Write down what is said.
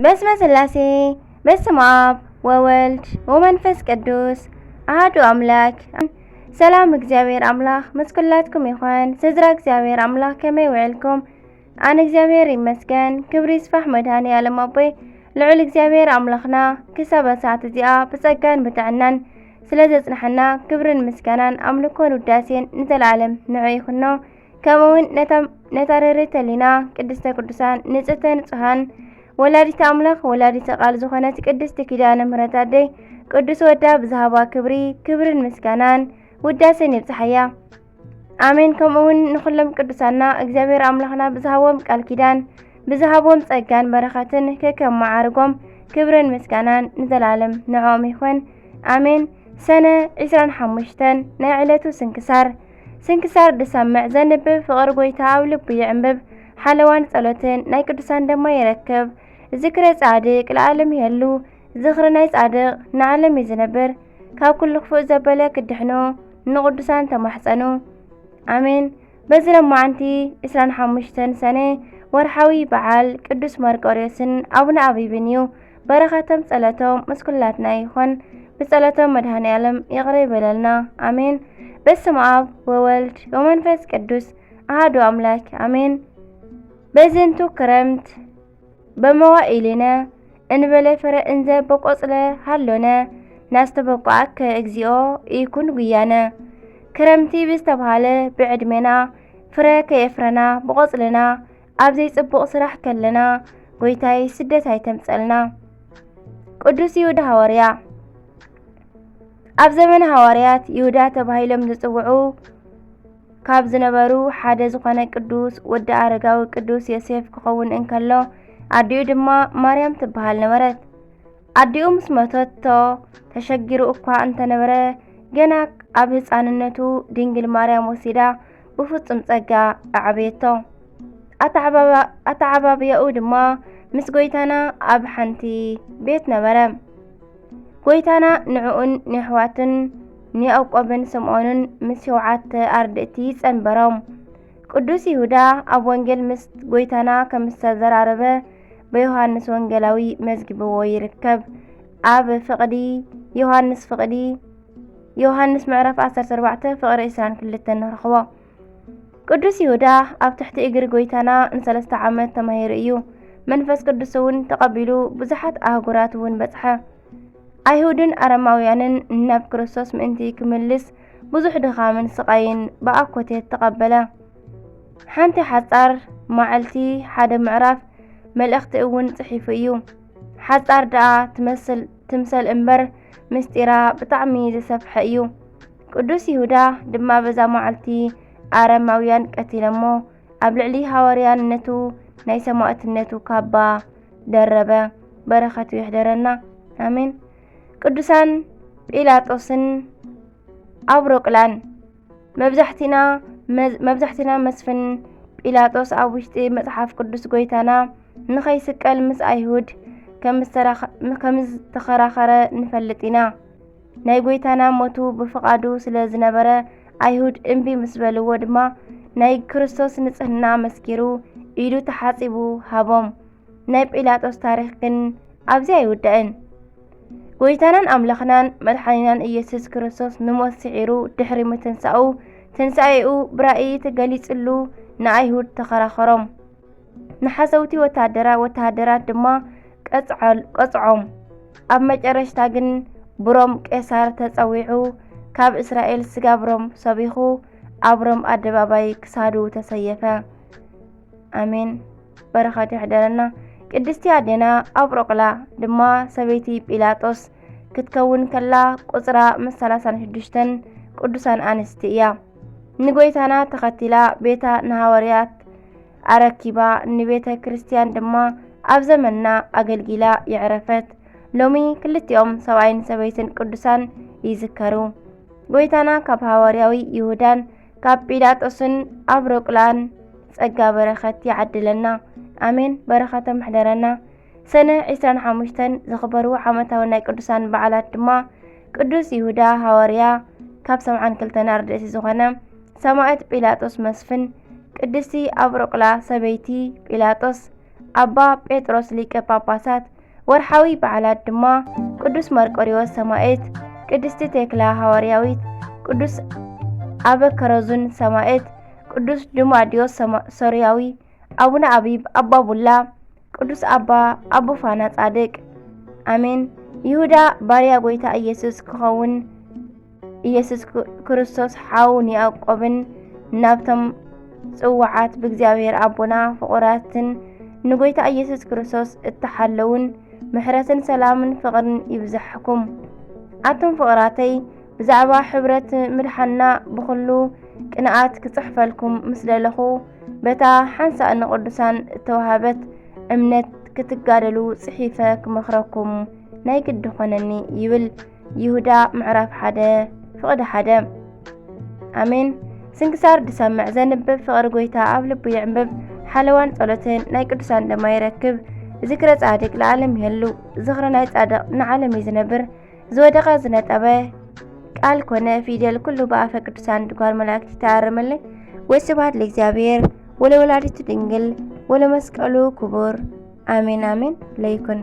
በስመ ስላሴ፣ በስመ ኣብ ወወልድ ወመንፈስ ቅዱስ ኣሃዱ ኣምላክ። ሰላም እግዚኣብሔር ኣምላኽ ምስ ኩላትኩም ይኹን። ስድራ እግዚኣብሔር ኣምላኽ ከመይ ውዕልኩም? ኣነ እግዚኣብሔር ይመስገን፣ ክብሪ ይስፋሕ መድኃኔ ዓለም ኣቦይ። ልዑል እግዚኣብሔር ኣምላኽና ክሳብ ሰዓት እዚኣ ብጸጋን ብጥዕናን ስለ ዘጽንሐና ክብርን ምስጋናን ኣምልኮን ውዳሴን ንዘለዓለም ንዑ ይኹኖ። ከምኡ እውን ነታ፣ ነታ ርህርህቲ ህሊና ቅድስተ ቅዱሳን ንጽህተ ንጹሃን ወላዲተ ኣምላኽ ወላዲተ ቃል ዝኾነት ቅድስቲ ኪዳነ ምሕረት ኣደይ ቅዱስ ወዳ ብዝሃባ ክብሪ፣ ክብርን ምስጋናን ውዳሴን ይብጽሓያ። ኣሜን። ከምኡ እውን ንኹሎም ቅዱሳና እግዚኣብሔር ኣምላኽና ብዝሃቦም ቃል ኪዳን፣ ብዝሃቦም ጸጋን በረኸትን ከከም መዓርጎም ክብርን ምስጋናን ንዘለዓለም ንዕኦም ይኹን። ኣሜን። ሰነ ዕስራን ሓሙሽተን ናይ ዕለቱ ስንክሳር። ስንክሳር ድሰምዕ ዘንብብ ፍቕሪ ጐይታ ኣብ ልቡ ይዕንብብ፣ ሓለዋን ጸሎትን ናይ ቅዱሳን ድማ ይረክብ። ዝክረ ጻድቅ ለዓለም ይህሉ፣ ዝኽሪ ናይ ጻድቕ ንዓለም እዩ ዝነብር። ካብ ኩሉ ክፉእ ዘበለ ክድሕኑ ንቕዱሳን ተማሕጸኑ። ኣሜን። በዚ ሎማዓንቲ ዕስራን ሓሙሽተን ሰነ ወርሓዊ በዓል ቅዱስ መርቆሬዎስን ኣቡነ ኣቢብን እዩ። በረኸቶም ጸሎቶም ምስ ኩላትና ይኹን። ብጸሎቶም መድኃኔ ዓለም ይቕረ ይበለልና። ኣሜን። በስመ ኣብ ወወልድ ወመንፈስ ቅዱስ ኣሃዱ ኣምላክ። ኣሜን። በዝንቱ ክረምት በመዋኢሊነ እንበለ ፍረ እንዘ በቆጽለ ሃሎነ፣ ናስተበቋዐከ እግዚኦ ኢይኩን ጉያነ። ክረምቲ ብዝተብሃለ ብዕድሜና ፍረ ከየፍረና ብቆጽልና ኣብ ዘይጽቡቕ ስራሕ ከለና፣ ጐይታይ ስደት ኣይተምጸልና። ቅዱስ ይሁዳ ሃዋርያ። ኣብ ዘመነ ሃዋርያት ይሁዳ ተባሂሎም ዝጽውዑ ካብ ዝነበሩ ሓደ ዝኾነ ቅዱስ ወዲ ኣረጋዊ ቅዱስ ዮሴፍ ክኸውን እንከሎ፣ ኣዲኡ ድማ ማርያም ትበሃል ነበረት። ኣዲኡ ምስ ሞተቶ ተሸጊሩ እኳ እንተነበረ፣ ገና ኣብ ህጻንነቱ ድንግል ማርያም ወሲዳ ብፍጹም ጸጋ ኣዕበየቶ። ኣተዓባባ-፣ ኣተዓባብያኡ ድማ ምስ ጐይታና ኣብ ሓንቲ ቤት ነበረ። ጐይታና ንዕኡን ንየሕዋቱን ንያዕቆብን ስምዖንን ምስ ሸውዓተ ኣርድእቲ ጸንበሮም። ቅዱስ ይሁዳ ኣብ ወንጌል ምስ ጐይታና ከም ዝተዘራረበ ብዮሃንስ ወንጌላዊ መዝጊብዎ ይርከብ። ኣብ ፍቕዲ ዮሃንስ ፍቕዲ ዮሃንስ ምዕራፍ ዓሰርተ ኣርባዕተ ፍቕሪ ዕስራን ክልተን ንረኽቦ። ቅዱስ ይሁዳ ኣብ ትሕቲ እግሪ ጐይታና ንሰለስተ ዓመት ተማሂሩ እዩ። መንፈስ ቅዱስ እውን ተቐቢሉ ብዙሓት ኣህጉራት እውን በጽሐ። ኣይሁድን ኣረማውያንን ናብ ክርስቶስ ምእንቲ ክምልስ ብዙሕ ድኻምን ስቓይን ብኣኮቴት ተቐበለ። ሓንቲ ሓጻር መዓልቲ ሓደ ምዕራፍ መልእኽቲ እውን ጽሒፉ እዩ። ሓጻር ደኣ ትመስል፣ ትምሰል እምበር ምስጢራ ብጣዕሚ ዝሰፍሐ እዩ። ቅዱስ ይሁዳ ድማ በዛ መዓልቲ ኣረማውያን ቀቲለሞ፣ ኣብ ልዕሊ ሃዋርያነቱ ናይ ሰማእትነቱ ካባ ደረበ። በረኸቱ ይሕደረና። ኣሜን። ቅዱሳን ጲላጦስን ኣብሮቅላን። መብዛሕቲና፣ መዝ-፣ መብዛሕቲና መስፍን ጲላጦስ ኣብ ውሽጢ መጽሓፍ ቅዱስ ጐይታና ንኸይስቀል ምስ ኣይሁድ ከም ዝተራኸ-፣ ከም ዝተኸራኸረ ንፈልጥ ኢና። ናይ ጐይታና ሞቱ ብፍቓዱ ስለ ዝነበረ፣ ኣይሁድ እምቢ ምስ በልዎ ድማ፣ ናይ ክርስቶስ ንጽህና መስኪሩ፣ ኢዱ ተሓጺቡ ሃቦም። ናይ ጲላጦስ ታሪኽ ግን ኣብዚ ኣይውዳእን። ጐይታናን ኣምላኽናን መድሓኒናን ኢየሱስ ክርስቶስ ንሞት ስዒሩ ድሕሪ ምትንሳኡ፣ ትንሳኤኡ ብራእይ ተገሊጽሉ ንኣይሁድ ተኸራኸሮም። ንሓሰውቲ ወተሃደራ-፣ ወተሃደራት ድማ ቀጽዓል-፣ ቀጽዖም። ኣብ መጨረሽታ ግን ብሮም ቄሳር ተጸዊዑ፣ ካብ እስራኤል ስጋብ ሮም ሰቢኹ፣ ኣብ ሮም ኣደባባይ ክሳዱ ተሰየፈ። ኣሜን። በረኸቱ ይሕደረና። ቅድስቲ ኣዴና ኣብሮቅላ ድማ ሰበይቲ ጲላጦስ ክትከውን ከላ፣ ቁጽራ ምስ ሰላሳን ሽዱሽተን ቅዱሳን ኣንስቲ እያ። ንጐይታና ተኸቲላ ቤታ ንሃዋርያት ኣረኪባ፣ ንቤተ ክርስቲያን ድማ ኣብ ዘመንና ኣገልጊላ የዕረፈት። ሎሚ ክልቲኦም ሰብኣይን ሰበይትን ቅዱሳን ይዝከሩ። ጐይታና ካብ ሃዋርያዊ ይሁዳን ካብ ጲላጦስን ኣብሮቅላን ጸጋ በረኸት ይዓድለና። ኣሜን። በረኸቶም ይሕደረና። ሰነ ዕስራን ሓሙሽተን ዝኽበሩ ዓመታዊ ናይ ቅዱሳን በዓላት ድማ ቅዱስ ይሁዳ ሃዋርያ፣ ካብ ሰብዓን ክልተን ኣርድእቲ ዝኾነ ሰማዕት ጲላጦስ መስፍን፣ ቅድስቲ ኣብሮቅላ ሰበይቲ ጲላጦስ፣ ኣባ ጴጥሮስ ሊቀ ጳጳሳት። ወርሓዊ በዓላት ድማ ቅዱስ መርቆሪዎስ ሰማዕት፣ ቅድስቲ ቴክላ ሃዋርያዊት፣ ቅዱስ ኣበ ከረዙን ሰማዕት፣ ቅዱስ ዱማዲዮስ ሰማ-፣ ሶርያዊ፣ ኣቡነ ኣቢብ ኣባ ቡላ፣ ቅዱስ ኣባ ኣቡፋና ጻድቅ። ኣሜን። ይሁዳ ባርያ ጎይታ ኢየሱስ ክኸውን ኢየሱስ ክ-፣ ክርስቶስ ሓው ንያዕቆብን ናብቶም ጽዋዓት ብእግዚኣብሔር ኣቦና ፍቑራትን ንጎይታ ኢየሱስ ክርስቶስ እተሓለውን ምሕረትን ሰላምን ፍቕርን ይብዛሕኩም። ኣቱም ፍቕራተይ፣ ብዛዕባ ሕብረት ምድሓንና ብኹሉ ቅንኣት ክጽሕፈልኩም ምስ ደለኹ፣ በታ ሓንሳእ ንቕዱሳን እተዋህበት እምነት ክትጋደሉ ጽሒፈ ክመኽረኩም ናይ ግዲ ኾነኒ ይብል ይሁዳ ምዕራፍ ሓደ ፍቕዲ ሓደ። ኣሜን። ስንክሳር ድሰምዕ ዘንብብ ፍቕሪ ጎይታ ኣብ ልቡ የዕንብብ። ሓለዋን ጸሎትን ናይ ቅዱሳን ደማ ይረክብ። ዝክረ ጻድቅ ለዓለም ይህሉ። ዝኽሪ ናይ ጻድቕ ንዓለም እዩ ዝነብር። ዝወደቐ ዝነጠበ ቃል ኮነ ፊደል ኩሉ ብኣፈ ቅዱሳን ድጓል መላእክት ይተኣረመለይ። ወስብሐት ለእግዚኣብሔር ወለወላዲቱ ድንግል ወለመስቀሉ ክቡር። ኣሜን ኣሜን ለይኩን።